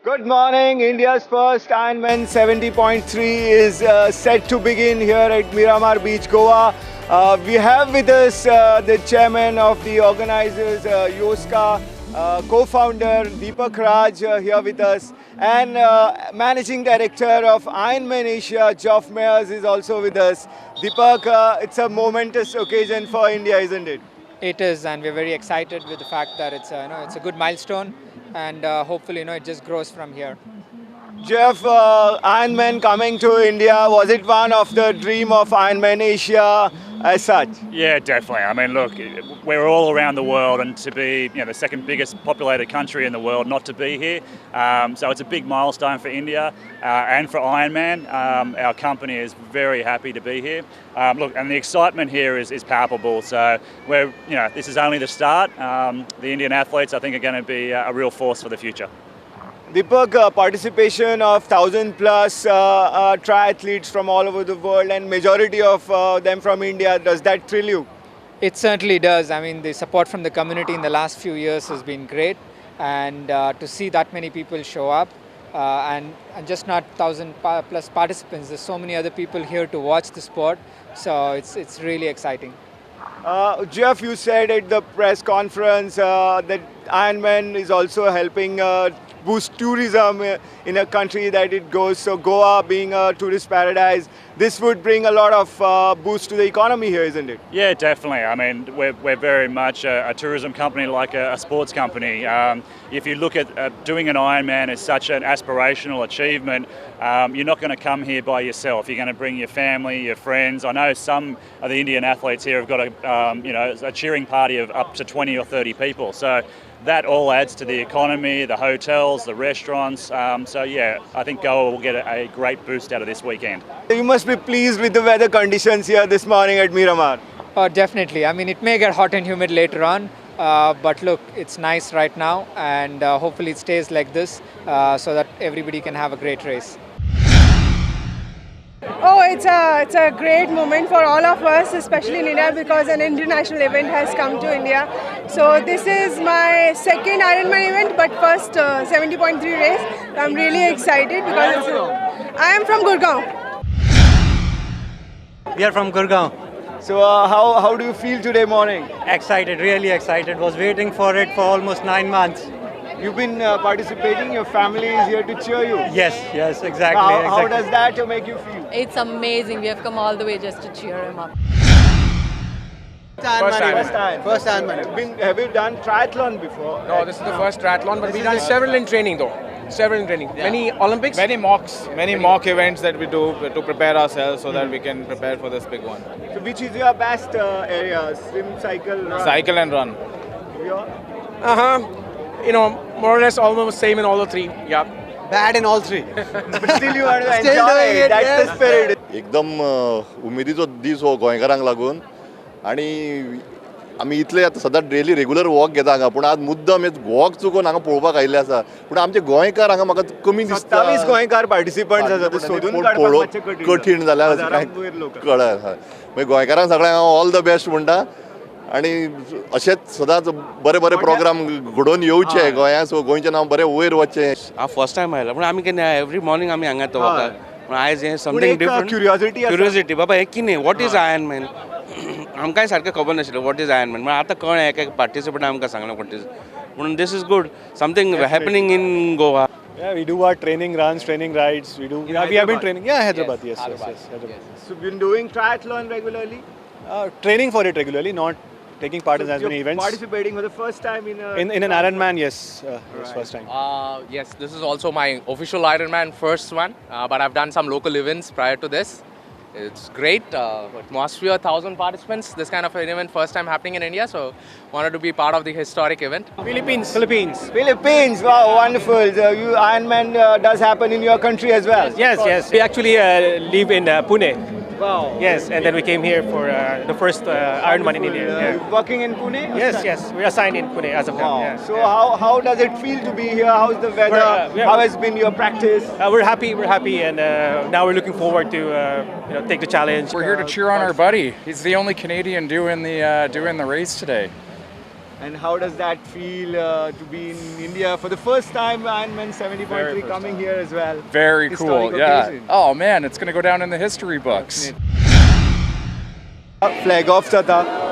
Good morning. India's first Ironman 70.3 is set to begin here at Miramar Beach, Goa. We have with us the chairman of the organizers, Yoska, co-founder Deepak Raj here with us, and managing director of Ironman Asia, Geoff Mayers, is also with us. Deepak, it's a momentous occasion for India, isn't it? It is, and we're very excited with the fact that it's a good milestone, and hopefully it just grows from here. Jeff, Ironman coming to India, was it one of the dream of Ironman Asia as such? Yeah, definitely. I mean, look, we're all around the world, and to be the second biggest populated country in the world, not to be here. So it's a big milestone for India and for Ironman. Our company is very happy to be here. Look, and the excitement here is palpable. So we're, this is only the start. The Indian athletes, I think, are going to be a real force for the future. Deepak, participation of 1,000 plus triathletes from all over the world and majority of them from India, does that thrill you? It certainly does. I mean, the support from the community in the last few years has been great, and to see that many people show up, and just not 1,000 plus participants, there's so many other people here to watch the sport, so it's really exciting. Jeff, you said at the press conference that Ironman is also helping boost tourism in a country that it goes. So Goa being a tourist paradise, this would bring a lot of boost to the economy here, isn't it? Yeah, definitely. I mean, we're very much a tourism company like a sports company. If you look at doing an Ironman as such an aspirational achievement, you're not going to come here by yourself. You're going to bring your family, your friends. I know some of the Indian athletes here have got a cheering party of up to 20 or 30 people. So that all adds to the economy, the hotels, the restaurants. So yeah, I think Goa will get a great boost out of this weekend. You must be pleased with the weather conditions here this morning at Miramar. Oh, definitely. I mean, it may get hot and humid later on, but look, it's nice right now, and hopefully it stays like this so that everybody can have a great race. Oh, it's a great moment for all of us, especially in India, because an international event has come to India. So this is my second Ironman event, but first 70.3 race. I'm really excited because I am from Gurgaon. We are from Gurgaon. So how do you feel today morning? Excited, really excited. Was waiting for it for almost 9 months. You've been participating, your family is here to cheer you. Yes, yes, exactly. How does that make you feel? It's amazing. We have come all the way just to cheer him up. First time. First Ironman. Have you done triathlon before? No, this is the first triathlon, but we've done several in training though. Several in training. Yeah. Many Olympics. Many mocks. Many mock events that we do to prepare ourselves so that we can prepare for this big one. So which is your best area? Swim, cycle, run? Cycle and run. Uh-huh. You know, more or less almost same in all the three. Yeah. Bad in all three. But still you are enjoying it. That's the spirit. एकदम उमेदीचो दीस हो गोंयकारांक लागून आनी आमी इतले आतां सदांच डेली रेगुलर वॉक घेता हांगा, पूण आज मुद्दम हे वॉक चुकोवन हांगा पळोवपाक आयिल्ले आसा. पूण आमचे गोंयकार हांगा म्हाका कमी दिसता. 27 गोंयकार पार्टिसिपंट्स आसा, सोदून काडपाक कठीण जाल्यार कांय कळना. मागीर गोंयकारांक सगळ्यांक हांव ऑल the best म्हणटा आनी अशेंच सदांच बरे बरे प्रोग्राम घडोवन येवचे गोंयांत, सो गोंयचें नांव बरें वयर वचचें. हांव फर्स्ट टायम आयला, पूण आमी केन्ना एवरी मॉर्निंग आमी हांगा येता वॉकार. पूण आयज हें समथींग डिफरंट, क्युरियोसिटी बाबा हें कितें, what is Ironman, आमकांय सारकें खबर नाशिल्लें what is Ironman. म्हण आतां कळ्ळें, एक एक पार्टिसिपंट आमकां सांगलें what is, पूण this is good something happening in Goa. Yeah, we do our training runs, training rides. We do. We have been training. Yeah, Hyderabad. Yes, yes, yes, Hyderabad. So you've been doing triathlon regularly? Training for it regularly, not taking part in as many events. Participating for the first time in a in an Ironman, yes, right. First time. Yes, this is also my official Ironman first one, but I've done some local events prior to this. It's great atmosphere, 1,000 participants, this kind of an event first time happening in India, so wanted to be part of the historic event. Philippines. Philippines. Philippines, wow, wonderful. So you, Ironman does happen in your country as well. Yes, yes. We actually live in Pune. Wow. Yes, and then we came here for the first Ironman in India. Yeah. Working in Pune? Yes, yes. We are assigned in Pune as of now. Yeah. So how does it feel to be here? How's the weather? How has been your practice? We're happy. We're happy, and now we're looking forward to take the challenge. We're here to cheer on our buddy. He's the only Canadian doing the race today. And how does that feel to be in India for the first time, Ironman 70.3 coming here as well? Very cool, yeah. Oh man, it's going to go down in the history books. Flag off जाता.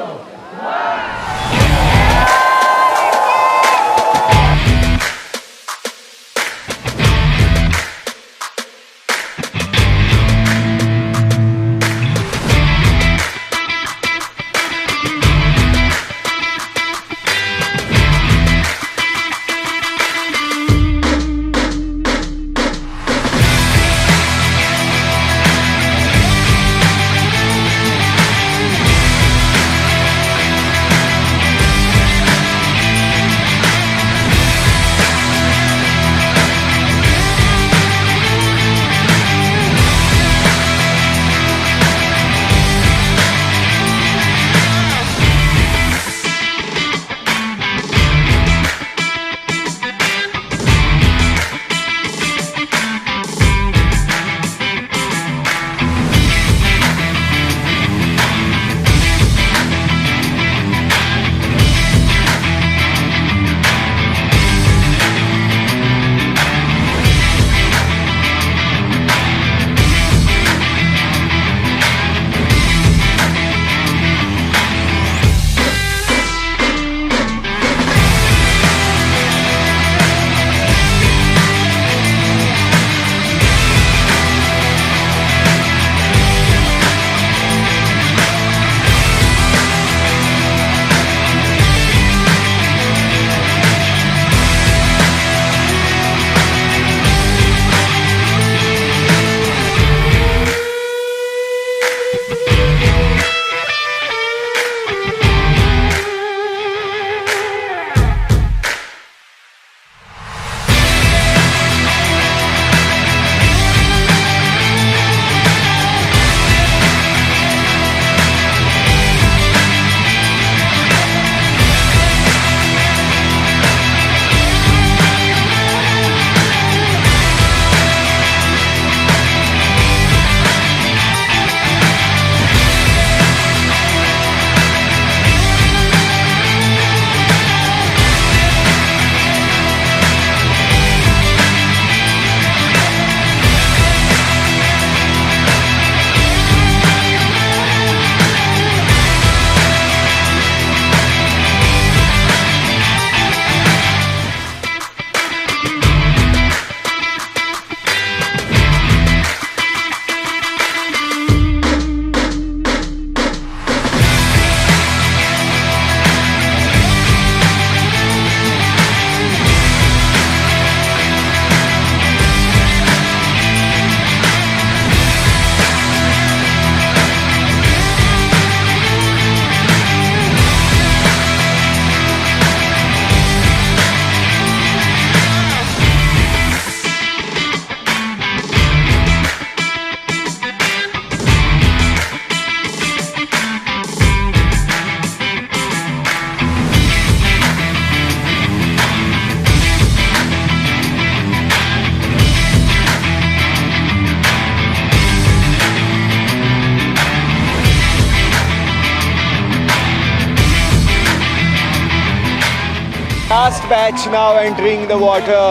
Last batch now entering the water.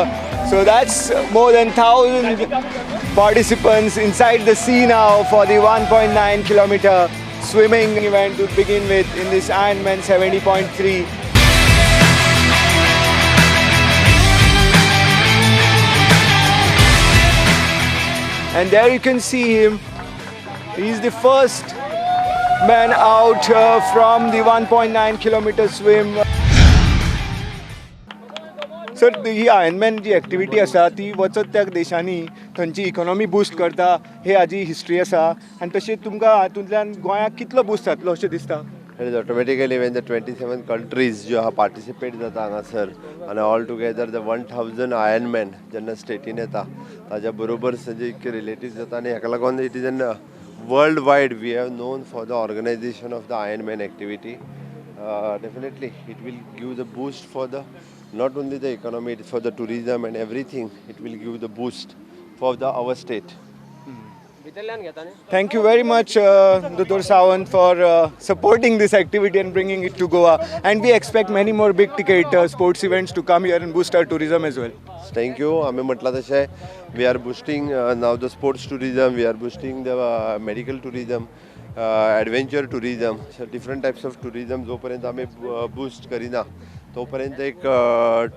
So that's more than 1,000 participants inside the sea now for the 1.9 kilometer swimming event to begin with in this Ironman 70.3. And there you can see him. He's the first man out from the 1.9 kilometer swim. Sir, he Ironman ji activity आसा ती वचत त्या देशांनी थंयची economy boost करता, हे हाजी history आसा आनी तशें तुमकां हातूंतल्यान गोंयाक कितलो बूस्ट जातलो अशें दिसता? It is automatically when the 27 countries ज्यो आहा पार्टिसिपेट जाता हांगासर आनी all together the 1000 Ironman जेन्ना स्टेटीन येता ताज्या बरोबर जे इतके रिलेटिव्स जाता आनी हाका लागून it is an world wide we have known for the organization of the Ironman activity. Definitely it will give the boost for the not only the economy, for the tourism and everything, it will give the boost for the our state. Thank you very much, Dr. Sawant, for supporting this activity and bringing it to Goa. And we expect many more big ticket sports events to come here and boost our tourism as well. Thank you. आमी म्हटलां तशें we are boosting now the sports tourism, we are boosting the medical tourism, adventure tourism, different types of tourism. जोपर्यंत आमी boost करिना तोपर्यंत एक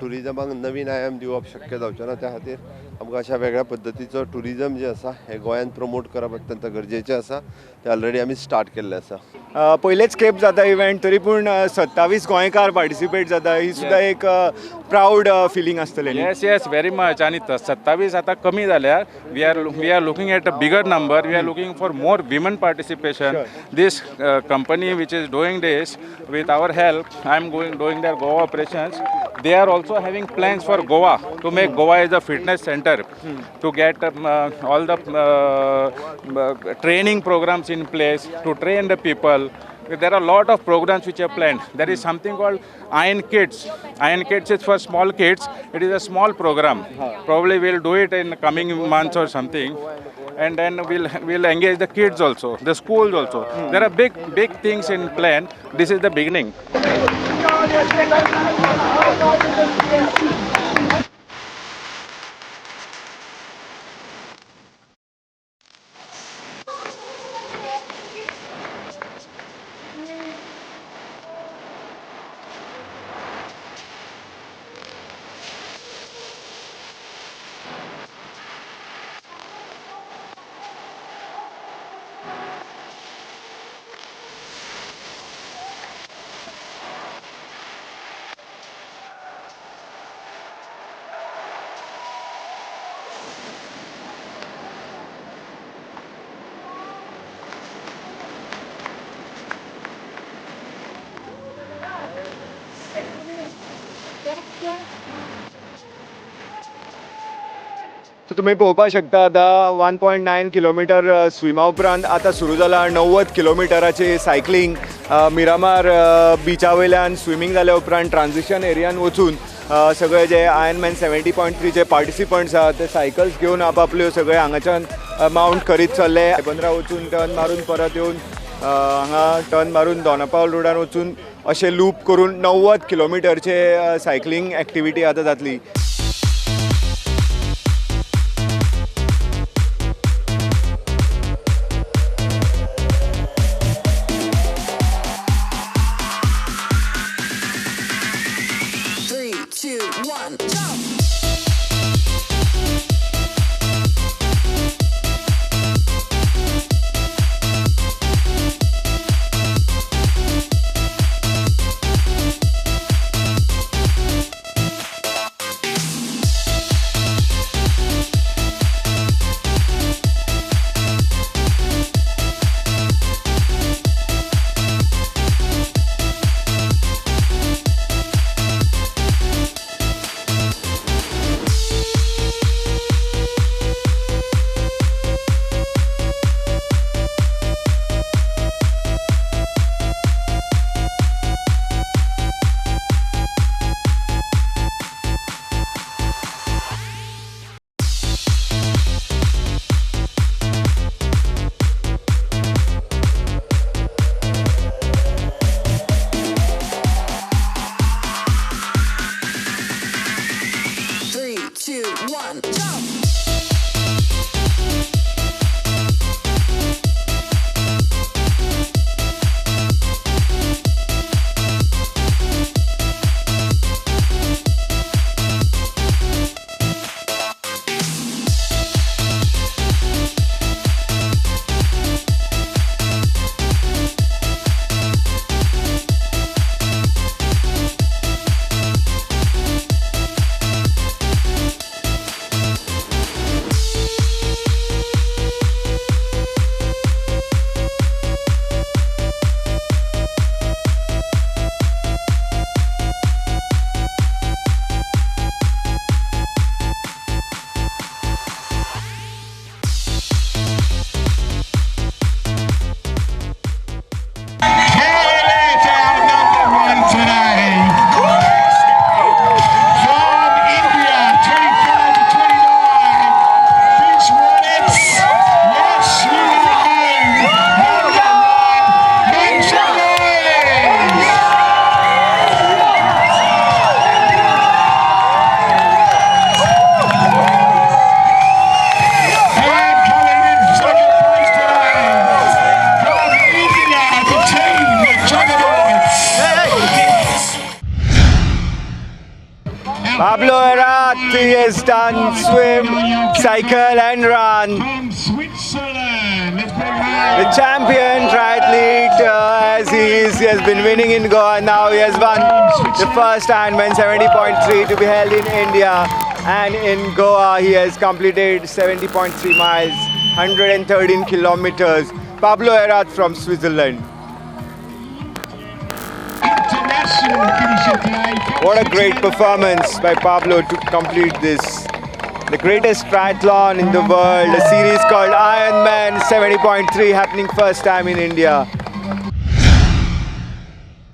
टुरिजमाक नवीन आयाम दिवप शक्य जावचें ना. त्या खातीर आमकां अशा वेगळ्या पद्दतीचो टुरिजम जे आसा हे गोंयांत प्रमोट करप अत्यंत गरजेचें आसा. ते ऑलरेडी आमी स्टार्ट केल्लें आसा. पयलेच खेप जाता इव्हेंट, तरी पूण 27 गोंयकार पार्टिसिपेट जाता, ही सुद्दां एक प्रावड फिलींग आसतलें. Yes yes, very much. आनी 27 आतां कमी जाल्यार we are looking at a bigger number. We are looking for more women participation. This company which is doing this with our help, I am doing their Goa operations. They are also having plans for Goa to make Goa as a fitness center, to get all the training programs in place, to train the people. There are a lot of programs which are planned. There is something called Iron Kids. Iron Kids is for small kids. It is a small program. Probably we'll do it in the coming months or something. And then we'll engage the kids also, the schools also. There are big, big things in plan. This is the beginning. So तुम्ही पळोवपाक शकता आतां 1.9 kilometre स्विमा उपरांत आतां सुरू जाला 90 किलोमिटराची cycling. Miramar बिचा वयल्यान स्विमींग जाल्या उपरांत ट्रान्झिशन एरियान वचून सगळे जे आयर्नमॅन 70.3 चे पार्टिसिपंट्स आहा ते सायकल्स घेवन आपआपल्यो सगळे हांगाच्यान मावंट करीत चल्ले. बंदरा वचून टर्न मारून परत येवन हांगा टर्न मारून दोनापावल रोडार वचून अशें लूप करून 90 किलोमिटरचे सायकलिंग एक्टिविटी आतां जातली. Pablo Erat, he has done swim, cycle and run. The champion triathlete, as he has been winning in Goa, now he has won the first Ironman 70.3 to be held in India. And in Goa, he has completed 70.3 miles, 113 kilometers. Pablo Erat from Switzerland. What a great performance by Pablo to complete this. The greatest triathlon in the world, a series called Ironman 70.3 happening first time in India.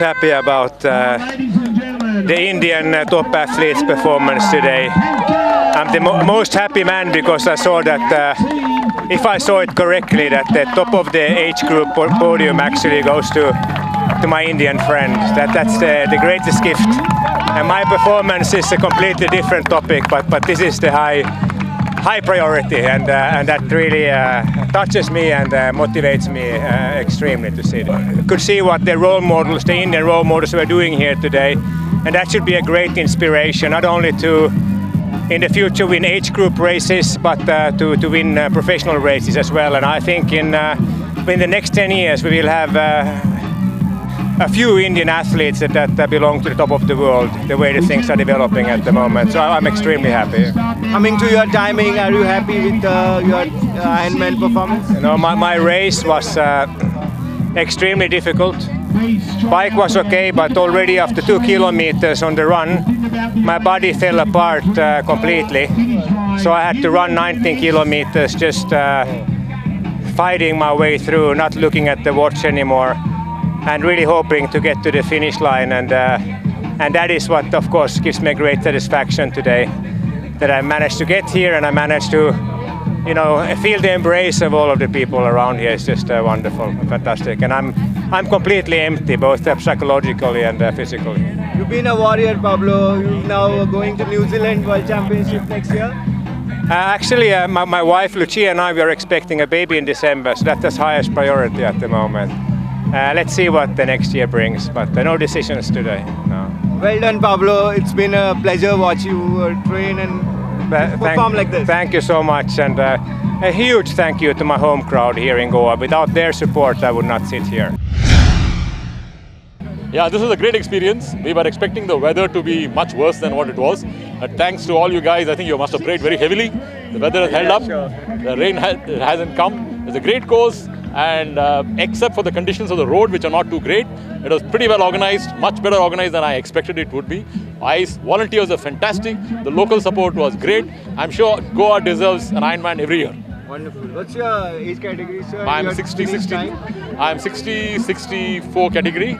Happy about the Indian top athletes' performance today. I'm the most happy man because I saw that, if I saw it correctly, that the top of the age group podium actually goes to my Indian friend. That's the greatest gift. And my performance is a completely different topic, but this is the high priority, and that really touches me and motivates me extremely to see that. Could see what the role models, the Indian role models, were doing here today, and that should be a great inspiration, not only to in the future win age group races, but to win professional races as well. And I think in the next 10 years we will have a few Indian athletes that belong to the top of the world, the way the things are developing at the moment. So I'm extremely happy. Coming to your timing, are you happy with your Ironman performance? You know, my race was extremely difficult. Bike was okay, but already after 2 kilometers on the run, my body fell apart completely. So I had to run 19 kilometers just fighting my way through, not looking at the watch anymore, and really hoping to get to the finish line, and that is what, of course, gives me great satisfaction today, that I managed to get here and I managed to, you know, feel the embrace of all of the people around here. It's just wonderful, fantastic, and I'm completely empty, both psychologically and physically. You've been a warrior, Pablo. You're now going to New Zealand World Championship next year. Actually, my wife Lucia and I, we are expecting a baby in December, so that's the highest priority at the moment. Let's see what the next year brings, but no decisions today. No. Well done, Pablo. It's been a pleasure watch you train and perform like this. Thank you so much, and a huge thank you to my home crowd here in Goa. Without their support, I would not sit here. Yeah, this is a great experience. We were expecting the weather to be much worse than what it was. But thanks to all you guys, I think you must have prayed very heavily. The weather has held up. Sure. The rain hasn't come. It's a great course. And except for the conditions of the road, which are not too great, it was pretty well organized, much better organized than I expected it would be. ICE volunteers are fantastic. The local support was great. I'm sure Goa deserves an Ironman every year. Wonderful. What's your age category, sir? I'm 60, I'm 60, 64 category.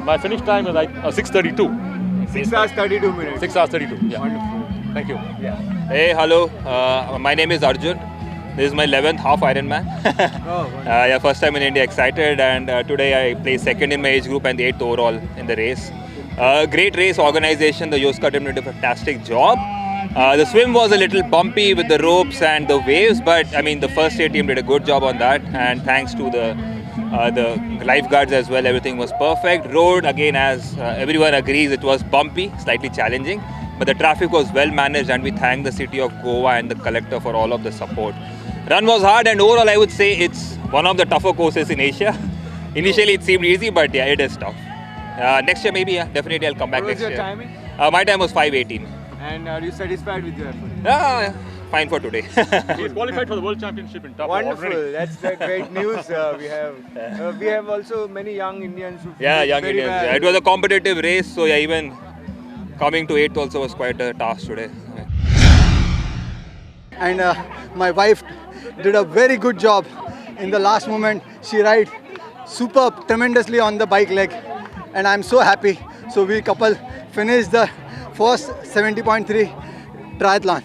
My finish time is like 6:32. 6 hours 32 minutes. 6 hours 32. Yeah. Wonderful. Thank you. Yeah. Hey, hello. My name is Arjun. This is my 11th half Ironman. Oh, yeah, first time in India, excited, and today I placed second in my age group and the 8th overall in the race. Great race organization, the Yoska team did a fantastic job. The swim was a little bumpy with the ropes and the waves, but I mean the first aid team did a good job on that, and thanks to the lifeguards as well, everything was perfect. Road, again, as everyone agrees, it was bumpy, slightly challenging, but the traffic was well managed, and we thank the city of Goa and the collector for all of the support. Run was hard, and overall I would say it's one of the tougher courses in Asia. Initially it seemed easy, but yeah, it is tough. Next year maybe, yeah, definitely I'll come back next year. What was your timing? My time was 5:18. And are you satisfied with your effort? Yeah, fine for today. He's qualified for the World Championship in Tapa. Wonderful, already. That's the great news we have. We have also many young Indians who young very Indians. well. Yeah, it was a competitive race, so yeah, even coming to 8th also was quite a task today. And my wife did a very good job in the last moment. She ride superb, tremendously on the bike leg, and I'm so happy. So we couple finished the first 70.3 triathlon.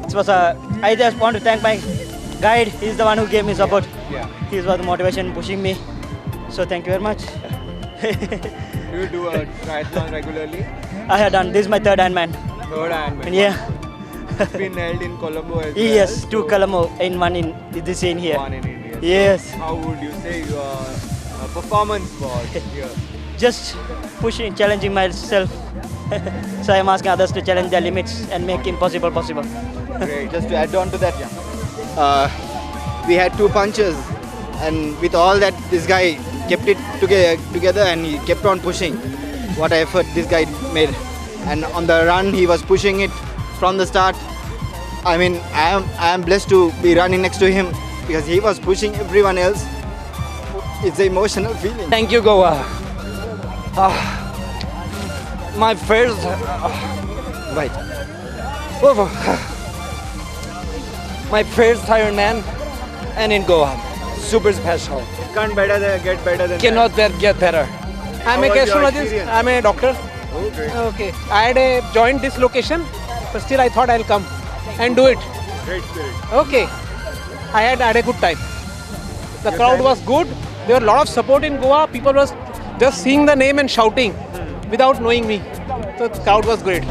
It was a, I just want to thank my guide. He's the one who gave me support. Yeah. He was the motivation pushing me. So thank you very much. Do you do a triathlon regularly? I have done. This is my third Ironman. Third Ironman. Yeah. It's been held in Colombo as well. Yes, two Colombo and one in this in here. One in India. Yes. So how would you say your performance was here? Just pushing, challenging myself. So I am asking others to challenge their limits and make impossible possible. Great. Just to add on to that, we had two punches, and with all that, this guy kept it together and he kept on pushing. What effort this guy made. And on the run, he was pushing it from the start. I mean, I am blessed to be running next to him because he was pushing everyone else. It's an emotional feeling. Thank you, Goa. My first... wait. My first Ironman, and in Goa. Super special. It can't get better than Cannot that. Get better. I'm a gastrologist. I'm a doctor. Okay. Okay. I had a joint dislocation, but still I thought I'll come and do it. Great spirit. Okay. I had a good time. The crowd was good. There were a lot of support in Goa. People were just seeing the name and shouting without knowing me. So the crowd was great.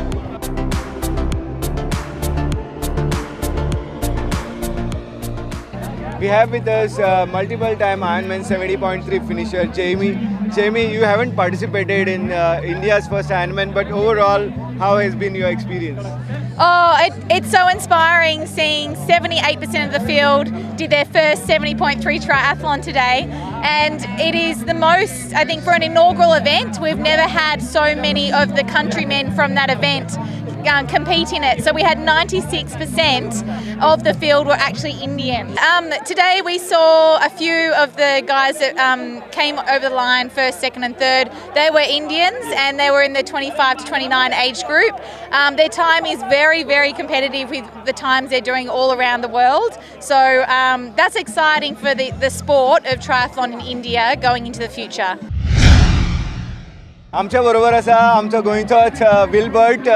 We have with us multiple time Ironman 70.3 finisher Jamie. Jamie, you haven't participated in India's first Ironman, but overall, how has been your experience? Oh, it's so inspiring seeing 78% of the field did their first 70.3 triathlon today. And it is the most, I think, for an inaugural event, we've never had so many of the countrymen from that event compete in it. So we had 96% of the field were actually Indian. Today we saw a few of the guys that came over the line first, second and third. They were Indians and they were in the 25 to 29 age group. Their time is very, very competitive with the times they're doing all around the world. So that's exciting for the sport of triathlon in India going into the future. आमच्या बरोबर आसा आमचो गोंयचोच Wilbert.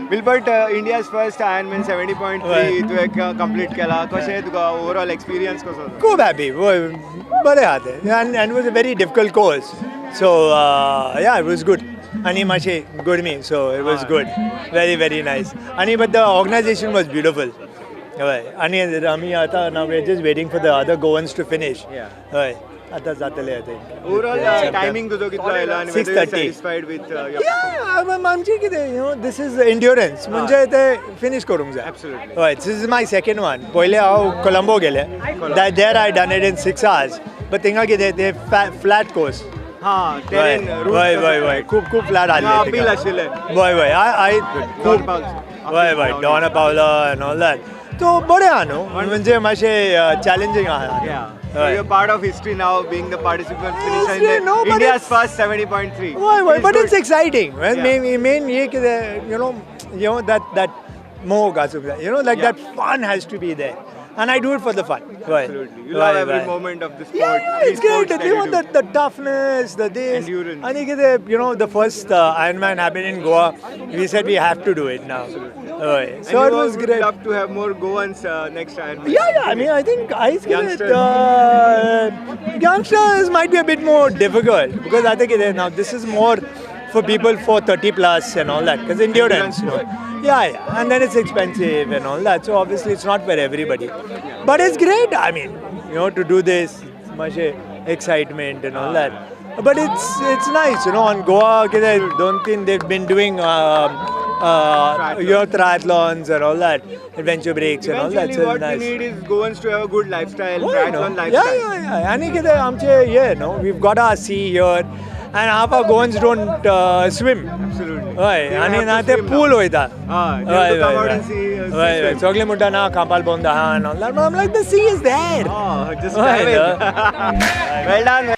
Wilbert, India's first Ironman 70.3 तुवें complete केला, कशें तुका overall experience कसो? खूब हॅपी, बरें आहा तें, and it was a very difficult course, so yeah it was good. आनी मातशें गरमी, so it was good, very very nice. आनी but the organisation was beautiful. हय, आनी आमी आतां now we are just waiting for the other Goans to finish. हय, आता जातले I think. Overall timing तुझो कितलो आयलो आनी 6:30. Satisfied with your आमची कितें, you know, this is endurance, म्हणजे ते फिनिश करूंक जाय. एब्सोल्युटली. हय, this is my second one. पयले हांव कोलंबो गेले, there I done it in 6 hours, but थिंगा कितें ते फ्लॅट कोर्स. हां, हय हय हय, खूब खूब फ्लॅट आसले. आशिल्ले. हय हय, I खूब हय हय, डॉना पावला एंड ऑल that. तो बरें आहा न्हू, म्हणजे मातशें चॅलेंजींग आहा. So you're part of history now, being the participant finisher in the India's first 70.3. Why, but it's exciting. Well, yeah. Main ye you know that मोह आसूंक, you know, like that fun has to be there. And I do it for the fun. Absolutely. You love every moment of the sport. Yeah, it's great. You know, the toughness, the this. Endurance. And you know, the first Ironman happened in Goa. We said we have to do it now. Absolutely. So it was great. Would love to have more Goans next Ironman. Yeah, yeah. I mean, I think youngsters might be a bit more difficult because I think now this is more for people for 30 plus and all that, because endurance. You know. Yeah, yeah, and then it's expensive and all that, so obviously it's not for everybody. But it's great, I mean, you know, to do this, it's much excitement and all that. But it's nice, you know, on Goa, I don't think they've been doing your triathlons and all that, adventure breaks and all that. So what nice. We need is Goans to have a good lifestyle, triathlon lifestyle. Yeah, yeah, yeah. And yeah, no, we've got our sea here. And half our Goans don't swim. Absolutely. Right. And they pool hoita. They have to come out and see. Right. Sogle mutta na Kampal bonda and all that. But I'm like, the sea is there. Oh, just have it. Well done.